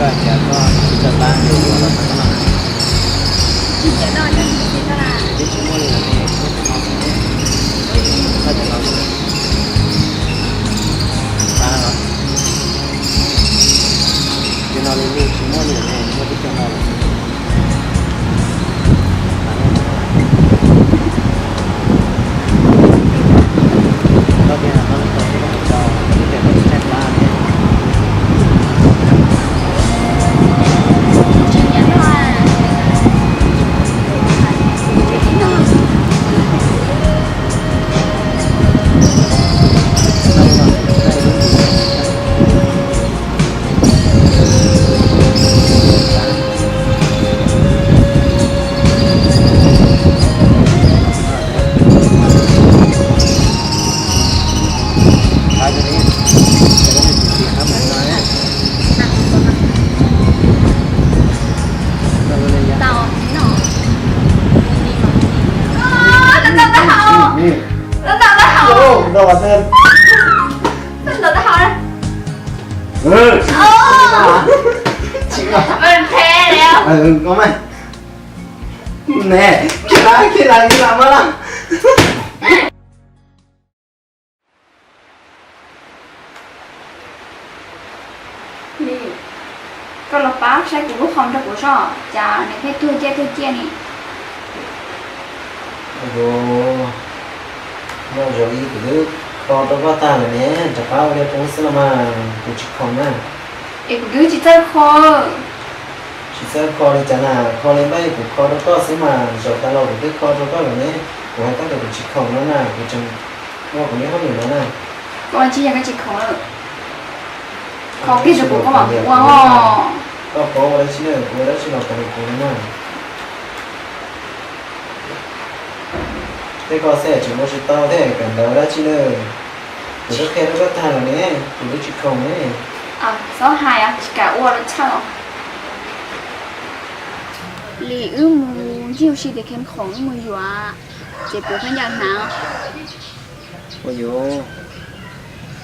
Koj tias koj tsis txawj pab ces yuav los txog koj no na. Twb tsis muaj li lawm ne, koj tseem no xwb ne. Koj tseem no xwb. Pab los. Ces no li lub tsis muaj li lawm ne, muaj tib co no lawm xwb. Koj tias koj tau tib co, koj tias koj tsis txawj pab thiab. Lis, koj los pab saib kuv lub qhov nrog kuv zoj, cas nws pheej tuag ciaj tuag ciaj ni. Yus, noj zaum ib kuv twb kho rau koj tag lawm ne, rov qab ua li qub xwb los mas, kuv tsis khoom na. Es kuv twb tsis txawj kho. Tsis txawj kho li cas na, kho li npaum kuv kho rau koj xwb mas, zaum tas los kuv twb kho rau koj lawm ne, kuv hais koj tias kuv tsis khoom no na, kuv tseem ua kuv li hauj lwm no na. Koj tsis yog koj tsis khoom lawm. Kho kiag rau kuv koj mam ua os. Koj paub ua dab tsi na, kuv ua dab tsi los tau rau kuv no na. Tej koj xwb tseem ua tsis tau thiab kawm ntawv dab tsi na. Kuv twb qhia rau koj tag lawm ne, kuv twb tsis khoom ne. Txhob hais, tsis kam ua lawm txhawj. Lis, wb mus ncig ua si tias Kheev Khoom wb mus yuav, ces puas pheej ncaws hnav. Ua yuav,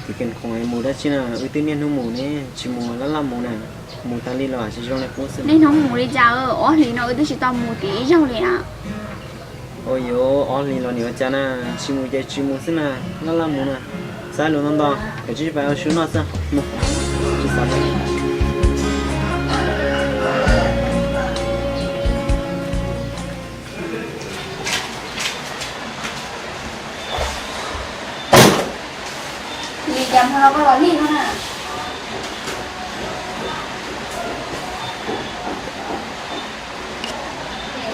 tias Kheev Khoom mus dab tsi na, wb twb niaj hnub mus ne, tsis mus laj laj mus na, mus tas li los tsis zoo li qub xwb. Niaj hnub mus li cas, ob hlis no wb twb tsis tau mus kiag ib zaug li na. Ua yuav, ob hlis los nim ua cas na, tsis mus ces tsis mus xwb na, laj laj mus na. Xav lus ntau ntau, koj tsis pab ua su noj xwb. Li cas hmo no koj los lig no na?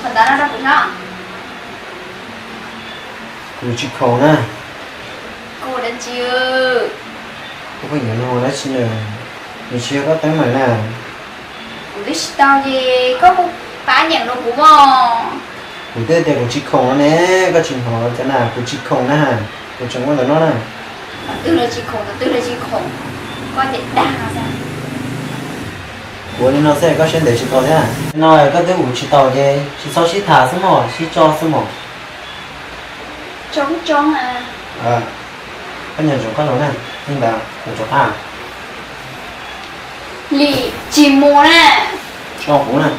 Qhov ntawd no rau kuv nyob. Kuv tsis khoom na. Koj ua dab tsi? Koj pheej yuav luag ua dab tsi na? Nws tsis yog koj teeb meem na. Kuv twb tsis tau ces koj kuj pab nyeem rau kuv os. Kuv twb tias kuv tsis khoom no ne, koj tsis hnov cas na, kuv tsis khoom na, kuv tseem ua ntawm no na. Thaum twg los tsis khoom, thaum twg los tsis khoom, koj ces dag xwb. Ua li no xwb koj siab ntev tsis tau thiab. No koj twb ua tsis tau ces tsis txhob sib tham xwb mog, sib tso xwb mog. Tso kuj tso. Koj nyob ntsoov koj los na, li ntawd kuv rov qab. Lis, tsis mus na. Tso kuv na.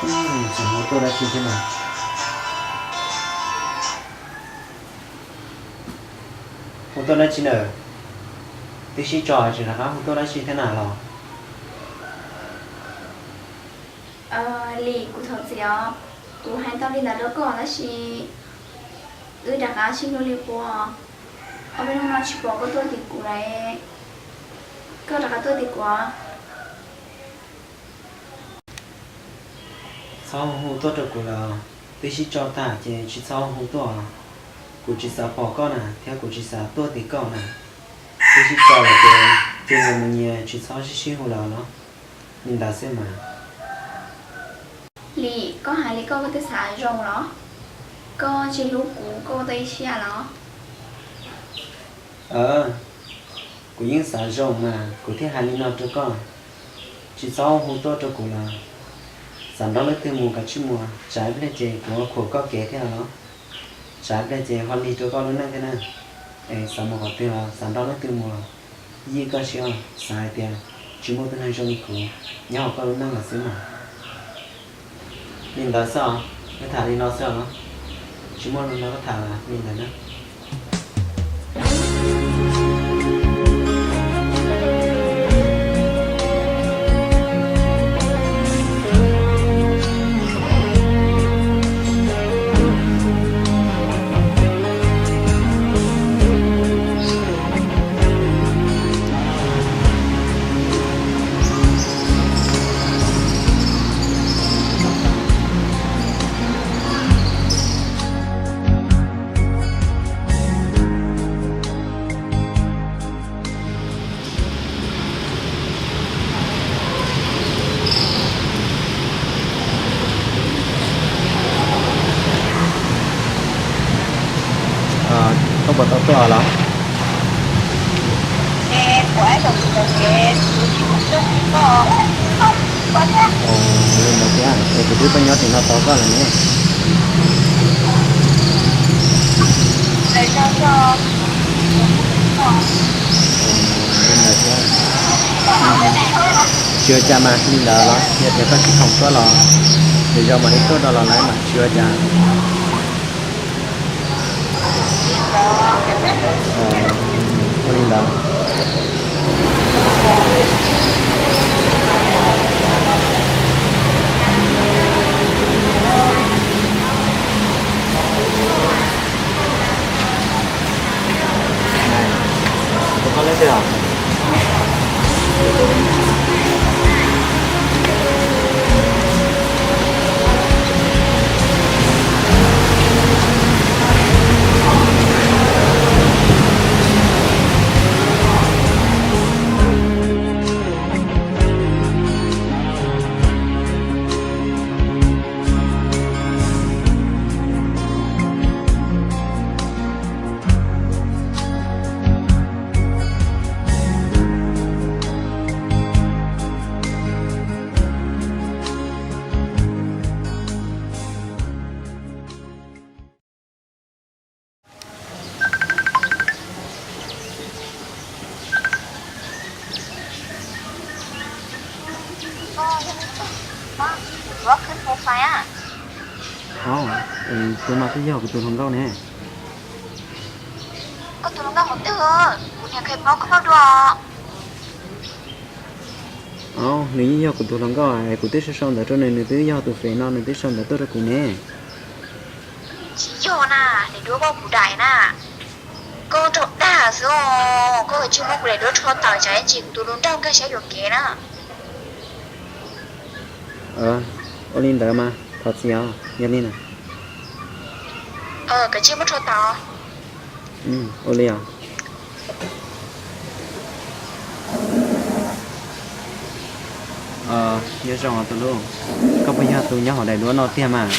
Tseem hu tuaj dab tsi thiab na? Hu tuaj dab tsi na? Twb sib tso tsis rov qab hu tuaj dab tsi thiab na los? Lis, kuv thov txim os. Kuv hais tau li ntawd rau koj tab sis wb rov qab sib hlub li qub. Ob peb hnub no tsis pom koj tuaj tim kuv lawm, koj rov qab tuaj tim kuv. Txhob hu tuaj rau kuv lawm, twb sib tso tag ces tsis txhob hu tuaj. Kuv tsis xav pom koj na thiab kuv tsis xav tuaj tim koj na. Twb sib tso lawm ces cia nyias mus nyias, tsis txhob sib sib hu lawm no. Li ntawd xwb mas. Lis, koj hais li koj, koj twb xav zoo los? Koj tsis hlub kuv koj ua tau ib siab los? Kuv yeej xav zoo mas kuv thiaj hais li no rau koj. Tsis txhob hu tuaj rau kuv lawm. Xav nrog leej twg mus kav tsij mus, tsam ib pliag ces kuv khuam koj kev thiab los. Tsam ib pliag ces ho lig rau koj lub neej thiab na. Es xav mus qhov twg los xav nrog leej twg mus los, yij koj siab, xav hais tias tsis muaj tus neeg zoo li kuv nyob hauv koj lub neej lawm xwb mas. Li ntawd xwb os, wb tham li no xwb os. Tsis muaj lus nrog koj tham li ntawd na. Koj puas tau tuaj los? Li ntawd thiab, es kuv twb tuaj nyob tim no tos koj lawm ne. Li ntawd thiab. Tsis ua cas mas, li ntawd los yog tias koj tsis khoom tuaj los, lwm zaus mam li tuaj rau los lawm mas tsis ua cas. Ua li ntawd. Tus no twb yog kuv tus hluas nkauj ne. Koj tus hluas nkauj mus twg? Kuv niam kheev paub koj dua. Nws yeej yog kuv tus hluas nkauj es kuv twb sau sau ntawv rau nws, nws twb yog tus fem no, nws twb sau ntawv tuaj rau kuv ne. Tsis yog na, daim duab koj kuv daim na. Koj raug dag xwb os, koj tsis muab kuv daim duab rho tawm tsam ib ntsis kuv tus hluas nraug nkag siab yuam kev na. Ua li ntawd mas thov txim os, yog li na. Kav tsij muab rho tawm. Ua li os. Nyob zoo tus hlub, koj puas yog tus nyob hauv daim duab no tiag mas?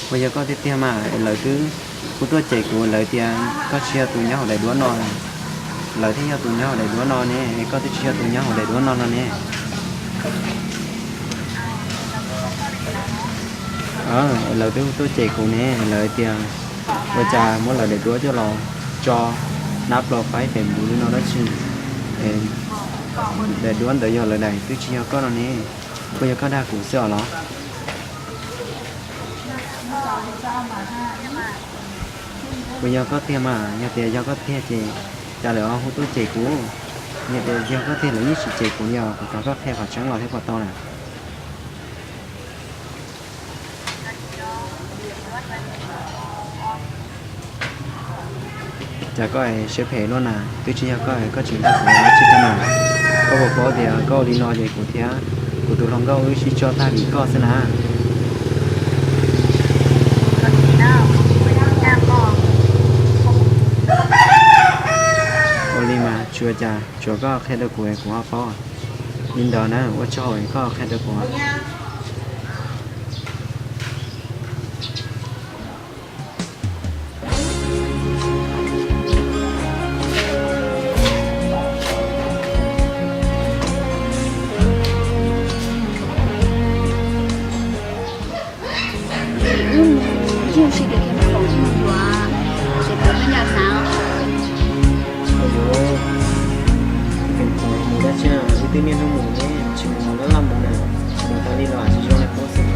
Puas yog koj tiag tiag mas? Lawv twb, kuv tuaj cem kuv lawv tias koj tsis yog tus nyob hauv daim duab no. Lawv thiaj yog tus nyob hauv daim duab no ne, koj twb tsis yog tus nyob hauv daim duab no no ne. Lawv twb tuaj cem kuv ne, lawv tias ua cas muab lawv daim duab coj los tso nab plo faib Facebook li no dab tsi. Daim duab ntawd yog lawv daim, twb tsis yog koj no ne. Puas yog koj dag kuv xwb os los? Puas yog koj tiag mas? Yog tias yog koj tiag ces cas lawv ho hu tuaj cem kuv? Yog tias yog koj tiag lawv yeej tsis cem kuv li os, kuv thov koj qhia qhov tseeb los thiab puas tau na? Cas koj siab phem luaj na, twb tsis yog koj, koj tseem dag kuv tsis tau na. Koj puas paub tias koj ua li no ces kuv thiab kuv tus hluas nkauj wb sib tso tag vim koj xwb na. Ua li mas tsis ua cas, tsuas koj qhia rau kuv es kuv ho paub. Li ntawd na, ua tsaug koj qhia rau kuv. Mus dab tsi, wb twb niaj hnub mus ne, tsis mus loj loj mus na, mus tau li los tsis zoo li qub xwb.